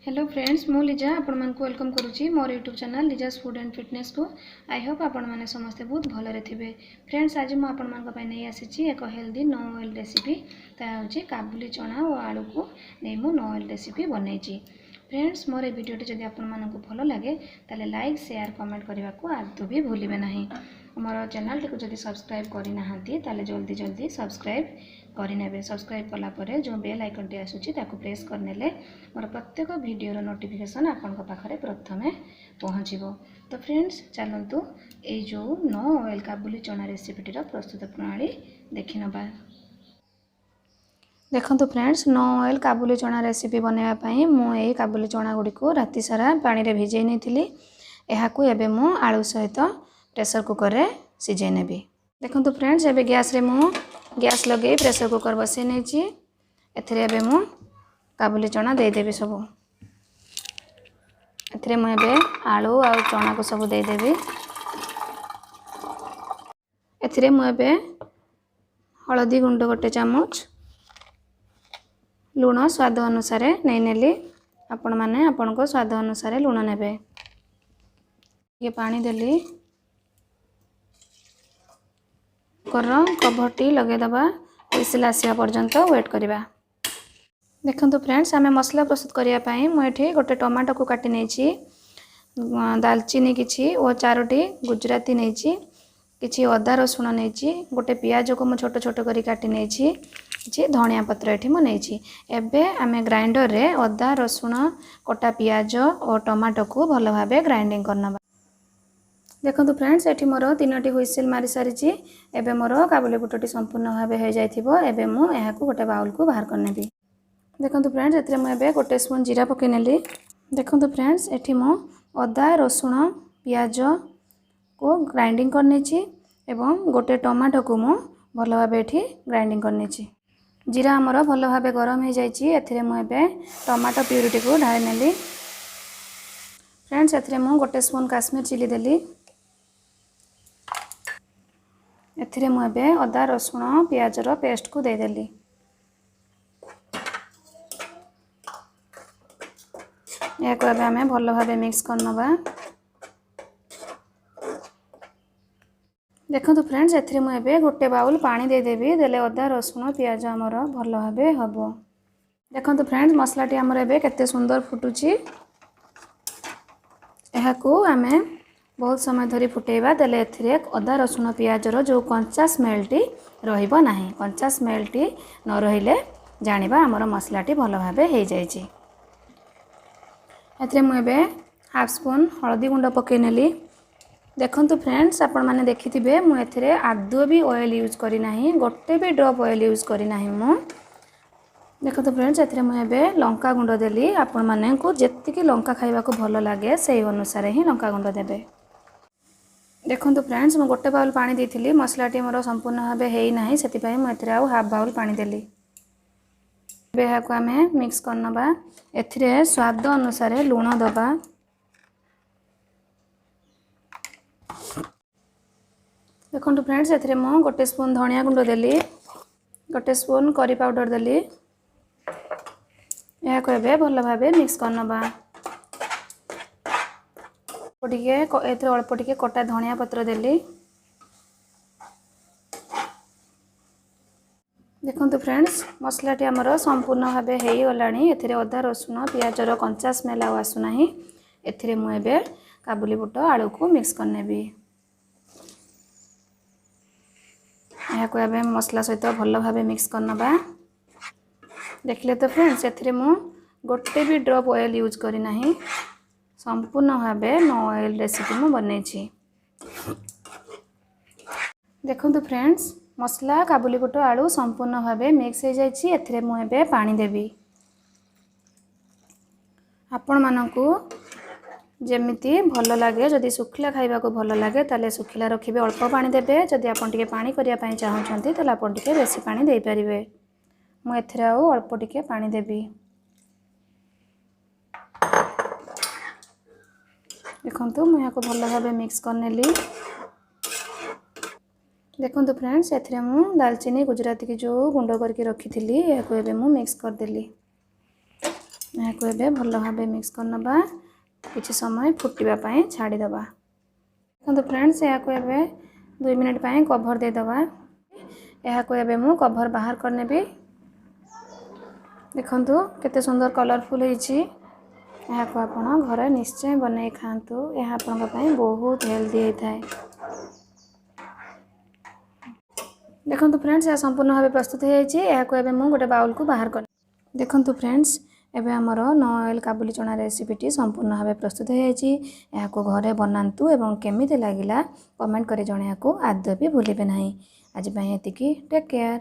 Hello friends, ମୁଁ ଲିଜା ଆପଣମାନଙ୍କୁ welcome କରୁଛି ମୋର YouTube channel Liza's food and ଫିଟନେସ୍କୁ। I Hope ଆପଣମାନେ ସମସ୍ତେ ବହୁତ ଭଲରେ ଥିବେ। ଫ୍ରେଣ୍ଡସ୍, ଆଜି ମୁଁ ଆପଣମାନଙ୍କ ପାଇଁ ନେଇ ଆସିଛି ଏକ ହେଲ୍ଦି ନୋ ଅଏଲ୍ ରେସିପି। ତାହା ହେଉଛି କାବୁଲି ଚଣା ଓ ଆଳୁକୁ ନେଇ ମୁଁ ନୋ ଅଏଲ୍ ରେସିପି ବନେଇଛି। ଫ୍ରେଣ୍ଡସ୍, ମୋର ଏ ଭିଡ଼ିଓଟି ଯଦି ଆପଣମାନଙ୍କୁ ଭଲ ଲାଗେ, ତାହେଲେ ଲାଇକ୍, ସେୟାର, କମେଣ୍ଟ କରିବାକୁ ଆଦୌ ବି ଭୁଲିବେ ନାହିଁ। ମୋର ଚ୍ୟାନେଲ୍ଟିକୁ ଯଦି ସବସ୍କ୍ରାଇବ୍ କରିନାହାନ୍ତି, ତାହେଲେ ଜଲ୍ଦି ଜଲ୍ଦି ସବସ୍କ୍ରାଇବ୍ କରିନେବେ। ସବସ୍କ୍ରାଇବ୍ କଲା ପରେ ଯେଉଁ ବେଲ୍ ଆଇକନ୍ଟି ଆସୁଛି, ତାକୁ ପ୍ରେସ୍ କରିନେଲେ ମୋର ପ୍ରତ୍ୟେକ ଭିଡ଼ିଓର ନୋଟିଫିକେସନ୍ ଆପଣଙ୍କ ପାଖରେ ପ୍ରଥମେ ପହଞ୍ଚିବ। ତ ଫ୍ରେଣ୍ଡସ୍, ଚାଲନ୍ତୁ ଏଇ ଯେଉଁ ନୋ ଅଏଲ୍ କାବୁଲି ଚଣା ରେସିପିଟିର ପ୍ରସ୍ତୁତ ପ୍ରଣାଳୀ ଦେଖିନେବା। ଦେଖନ୍ତୁ ଫ୍ରେଣ୍ଡସ୍, ନୋ ଅଏଲ୍ କାବୁଲି ଚଣା ରେସିପି ବନାଇବା ପାଇଁ ମୁଁ ଏଇ କାବୁଲି ଚଣା ଗୁଡ଼ିକୁ ରାତି ସାରା ପାଣିରେ ଭିଜେଇ ନେଇଥିଲି। ଏହାକୁ ଏବେ ମୁଁ ଆଳୁ ସହିତ ପ୍ରେସର କୁକରରେ ସିଝେଇ ନେବି। ଦେଖନ୍ତୁ ଫ୍ରେଣ୍ଡସ୍, ଏବେ ଗ୍ୟାସ୍ରେ ମୁଁ ଗ୍ୟାସ୍ ଲଗେଇ ପ୍ରେସର କୁକର ବସେଇ ନେଇଛି। ଏଥିରେ ଏବେ ମୁଁ କାବୁଲି ଚଣା ଦେଇଦେବି ସବୁ। ଏଥିରେ ମୁଁ ଏବେ ଆଳୁ ଆଉ ଚଣାକୁ ସବୁ ଦେଇଦେବି। ଏଥିରେ ମୁଁ ଏବେ ହଳଦୀ ଗୁଣ୍ଡ 1 ଚାମଚ, ଲୁଣ ସ୍ୱାଦ ଅନୁସାରେ ନେଇନେଲି। ଆପଣମାନେ ଆପଣଙ୍କ ସ୍ୱାଦ ଅନୁସାରେ ଲୁଣ ନେବେ। ଟିକେ ପାଣି ଦେଲି। କୁକରର କଭରଟି ଲଗାଇଦେବା। ହୁଇସିଲ୍ ଆସିବା ପର୍ଯ୍ୟନ୍ତ ୱେଟ୍ କରିବା। ଦେଖନ୍ତୁ ଫ୍ରେଣ୍ଡସ୍, ଆମେ ମସଲା ପ୍ରସ୍ତୁତ କରିବା ପାଇଁ ମୁଁ ଏଠି ଗୋଟେ ଟମାଟୋକୁ କାଟି ନେଇଛି, ଦାଲଚିନି କିଛି ଓ 4ଟି ଗୁଜୁରାତି ନେଇଛି, କିଛି ଅଦା ରସୁଣ ନେଇଛି, ଗୋଟେ ପିଆଜକୁ ମୁଁ ଛୋଟ ଛୋଟ କରି କାଟି ନେଇଛି, କିଛି ଧଣିଆ ପତ୍ର ଏଠି ମୁଁ ନେଇଛି। ଏବେ ଆମେ ଗ୍ରାଇଣ୍ଡରରେ ଅଦା, ରସୁଣ, କଟା ପିଆଜ ଓ ଟମାଟୋକୁ ଭଲ ଭାବେ ଗ୍ରାଇଣ୍ଡିଙ୍ଗ କରିନେବା। ଦେଖନ୍ତୁ ଫ୍ରେଣ୍ଡସ୍, ଏଠି ମୋର 3ଟି ହୁଇସିଲ୍ ମାରି ସାରିଛି। ଏବେ ମୋର କାବୁଲି ବୁଟଟି ସମ୍ପୂର୍ଣ୍ଣ ଭାବେ ହୋଇଯାଇଥିବ। ଏବେ ମୁଁ ଏହାକୁ ଗୋଟେ ବାଉଲକୁ ବାହାର କରିନେବି। ଦେଖନ୍ତୁ ଫ୍ରେଣ୍ଡସ୍, ଏଥିରେ ମୁଁ ଏବେ 1 ସ୍ପୁନ୍ ଜିରା ପକାଇ ନେଲି। ଦେଖନ୍ତୁ ଫ୍ରେଣ୍ଡସ୍, ଏଠି ମୁଁ ଅଦା, ରସୁଣ, ପିଆଜକୁ ଗ୍ରାଇଣ୍ଡିଙ୍ଗ କରିନେଇଛି ଏବଂ ଗୋଟେ ଟମାଟୋକୁ ମୁଁ ଭଲ ଭାବେ ଏଠି ଗ୍ରାଇଣ୍ଡିଙ୍ଗ କରିନେଇଛି। ଜିରା ଆମର ଭଲ ଭାବେ ଗରମ ହୋଇଯାଇଛି। ଏଥିରେ ମୁଁ ଏବେ ଟମାଟୋ ପ୍ୟୁରିଟିକୁ ଢାଳି ନେଲି। ଫ୍ରେଣ୍ଡସ୍, ଏଥିରେ ମୁଁ 1 ସ୍ପୁନ୍ କାଶ୍ମୀର ଚିଲି ଦେଲି। ଏଥିରେ ମୁଁ ଏବେ ଅଦା, ରସୁଣ, ପିଆଜର ପେଷ୍ଟକୁ ଦେଇଦେଲି। ଏହାକୁ ଏବେ ଆମେ ଭଲ ଭାବେ ମିକ୍ସ କରିନେବା। ଦେଖନ୍ତୁ ଫ୍ରେଣ୍ଡସ୍, ଏଥିରେ ମୁଁ ଏବେ ଗୋଟେ ବାଉଲ୍ ପାଣି ଦେଇଦେବି। ଦେଲେ ଅଦା, ରସୁଣ, ପିଆଜ ଆମର ଭଲ ଭାବେ ହେବ। ଦେଖନ୍ତୁ ଫ୍ରେଣ୍ଡସ୍, ମସଲାଟି ଆମର ଏବେ କେତେ ସୁନ୍ଦର ଫୁଟୁଛି। ଏହାକୁ ଆମେ ବହୁତ ସମୟ ଧରି ଫୁଟେଇବା। ଦେଲେ ଏଥିରେ ଅଦା, ରସୁଣ, ପିଆଜର ଯେଉଁ କଞ୍ଚା ସ୍ମେଲ୍ଟି ରହିବ ନାହିଁ। କଞ୍ଚା ସ୍ମେଲ୍ଟି ନ ରହିଲେ ଜାଣିବା ଆମର ମସଲାଟି ଭଲ ଭାବେ ହେଇଯାଇଛି। ଏଥିରେ ମୁଁ ଏବେ ହାଫ୍ ସ୍ପୁନ୍ ହଳଦୀ ଗୁଣ୍ଡ ପକାଇ ନେଲି। ଦେଖନ୍ତୁ ଫ୍ରେଣ୍ଡସ୍, ଆପଣମାନେ ଦେଖିଥିବେ ମୁଁ ଏଥିରେ ଆଦୌ ବି ଅଏଲ୍ ୟୁଜ୍ କରିନାହିଁ, ଗୋଟେ ବି ଡ୍ରପ୍ ଅଏଲ୍ ୟୁଜ୍ କରିନାହିଁ ମୁଁ। ଦେଖନ୍ତୁ ଫ୍ରେଣ୍ଡସ୍, ଏଥିରେ ମୁଁ ଏବେ ଲଙ୍କା ଗୁଣ୍ଡ ଦେଲି। ଆପଣମାନଙ୍କୁ ଯେତିକି ଲଙ୍କା ଖାଇବାକୁ ଭଲ ଲାଗେ, ସେଇ ଅନୁସାରେ ହିଁ ଲଙ୍କା ଗୁଣ୍ଡ ଦେବେ। ଦେଖନ୍ତୁ ଫ୍ରେଣ୍ଡସ୍, ମୁଁ ଗୋଟେ ବାଉଲ୍ ପାଣି ଦେଇଥିଲି। ମସଲାଟି ମୋର ସମ୍ପୂର୍ଣ୍ଣ ଭାବେ ହେଇନାହିଁ, ସେଥିପାଇଁ ମୁଁ ଏଥିରେ ଆଉ ହାଫ୍ ବାଉଲ୍ ପାଣି ଦେଲି। ଏବେ ଏହାକୁ ଆମେ ମିକ୍ସ କରିନେବା। ଏଥିରେ ସ୍ୱାଦ ଅନୁସାରେ ଲୁଣ ଦେବା। ଦେଖନ୍ତୁ ଫ୍ରେଣ୍ଡସ୍, ଏଥିରେ ମୁଁ 1 ସ୍ପୁନ୍ ଧଣିଆ ଗୁଣ୍ଡ ଦେଲି, 1 ସ୍ପୁନ୍ କରି ପାଉଡ଼ର ଦେଲି। ଏହାକୁ ଏବେ ଭଲ ଭାବେ ମିକ୍ସ କରିନେବା। ଟିକେ ଏଥିରେ ଅଳ୍ପ ଟିକେ କଟା ଧଣିଆ ପତ୍ର ଦେଲି। ଦେଖନ୍ତୁ ଫ୍ରେଣ୍ଡସ୍, ମସଲାଟି ଆମର ସମ୍ପୂର୍ଣ୍ଣ ଭାବେ ହେଇଗଲାଣି। ଏଥିରେ ଅଦା, ରସୁଣ, ପିଆଜର କଞ୍ଚା ସ୍ମେଲ୍ ଆଉ ଆସୁନାହିଁ। ଏଥିରେ ମୁଁ ଏବେ କାବୁଲି ବୁଟ ଆଳୁକୁ ମିକ୍ସ କରିନେବି। ଏହାକୁ ଏବେ ମସଲା ସହିତ ଭଲ ଭାବେ ମିକ୍ସ କରିନେବା। ଦେଖିଲେ ତ ଫ୍ରେଣ୍ଡସ୍, ଏଥିରେ ମୁଁ ଗୋଟେ ବି ଡ୍ରପ୍ ଅଏଲ୍ ୟୁଜ୍ କରିନାହିଁ। ସମ୍ପୂର୍ଣ୍ଣ ଭାବେ ନୋ ଅଏଲ୍ ରେସିପି ମୁଁ ବନେଇଛି। ଦେଖନ୍ତୁ ଫ୍ରେଣ୍ଡସ୍, ମସଲା, କାବୁଲି ବୁଟ, ଆଳୁ ସମ୍ପୂର୍ଣ୍ଣ ଭାବେ ମିକ୍ସ ହେଇଯାଇଛି। ଏଥିରେ ମୁଁ ଏବେ ପାଣି ଦେବି। ଆପଣମାନଙ୍କୁ ଯେମିତି ଭଲ ଲାଗେ, ଯଦି ଶୁଖିଲା ଖାଇବାକୁ ଭଲ ଲାଗେ ତାହେଲେ ଶୁଖିଲା ରଖିବେ, ଅଳ୍ପ ପାଣି ଦେବେ। ଯଦି ଆପଣ ଟିକେ ପାଣି କରିବା ପାଇଁ ଚାହୁଁଛନ୍ତି, ତାହେଲେ ଆପଣ ଟିକେ ବେଶୀ ପାଣି ଦେଇପାରିବେ। ମୁଁ ଏଥିରେ ଆଉ ଅଳ୍ପ ଟିକେ ପାଣି ଦେବି। ଦେଖନ୍ତୁ, ମୁଁ ଏହାକୁ ଭଲ ଭାବେ ମିକ୍ସ କରିନେଲି। ଦେଖନ୍ତୁ ଫ୍ରେଣ୍ଡସ୍, ଏଥିରେ ମୁଁ ଦାଲଚିନି, ଗୁଜୁରାତିକି ଯେଉଁ ଗୁଣ୍ଡ କରିକି ରଖିଥିଲି, ଏହାକୁ ଏବେ ମୁଁ ମିକ୍ସ କରିଦେଲି। ଏହାକୁ ଏବେ ଭଲ ଭାବେ ମିକ୍ସ କରିନେବା। କିଛି ସମୟ ଫୁଟିବା ପାଇଁ ଛାଡ଼ିଦେବା। ଦେଖନ୍ତୁ ଫ୍ରେଣ୍ଡସ୍, ଏହାକୁ ଏବେ 2 ମିନିଟ୍ ପାଇଁ କଭର୍ ଦେଇଦେବା। ଏହାକୁ ଏବେ ମୁଁ କଭର୍ ବାହାର କରିନେବି। ଦେଖନ୍ତୁ କେତେ ସୁନ୍ଦର କଲରଫୁଲ୍ ହେଇଛି। ଏହାକୁ ଆପଣ ଘରେ ନିଶ୍ଚୟ ବନେଇ ଖାଆନ୍ତୁ। ଏହା ଆପଣଙ୍କ ପାଇଁ ବହୁତ ହେଲ୍ଦି ହେଇଥାଏ। ଦେଖନ୍ତୁ ଫ୍ରେଣ୍ଡସ୍, ଏହା ସମ୍ପୂର୍ଣ୍ଣ ଭାବେ ପ୍ରସ୍ତୁତ ହୋଇଯାଇଛି। ଏହାକୁ ଏବେ ମୁଁ ଗୋଟେ ବାଉଲକୁ ବାହାର କରି, ଦେଖନ୍ତୁ ଫ୍ରେଣ୍ଡସ୍, ଏବେ ଆମର ନୋ ଅଏଲ୍ କାବୁଲି ଚଣା ରେସିପିଟି ସମ୍ପୂର୍ଣ୍ଣ ଭାବେ ପ୍ରସ୍ତୁତ ହୋଇଯାଇଛି। ଏହାକୁ ଘରେ ବନାନ୍ତୁ ଏବଂ କେମିତି ଲାଗିଲା କମେଣ୍ଟ କରି ଜଣାଇବାକୁ ଆଦୌ ବି ଭୁଲିବେ ନାହିଁ। ଆଜି ପାଇଁ ଏତିକି। Take care.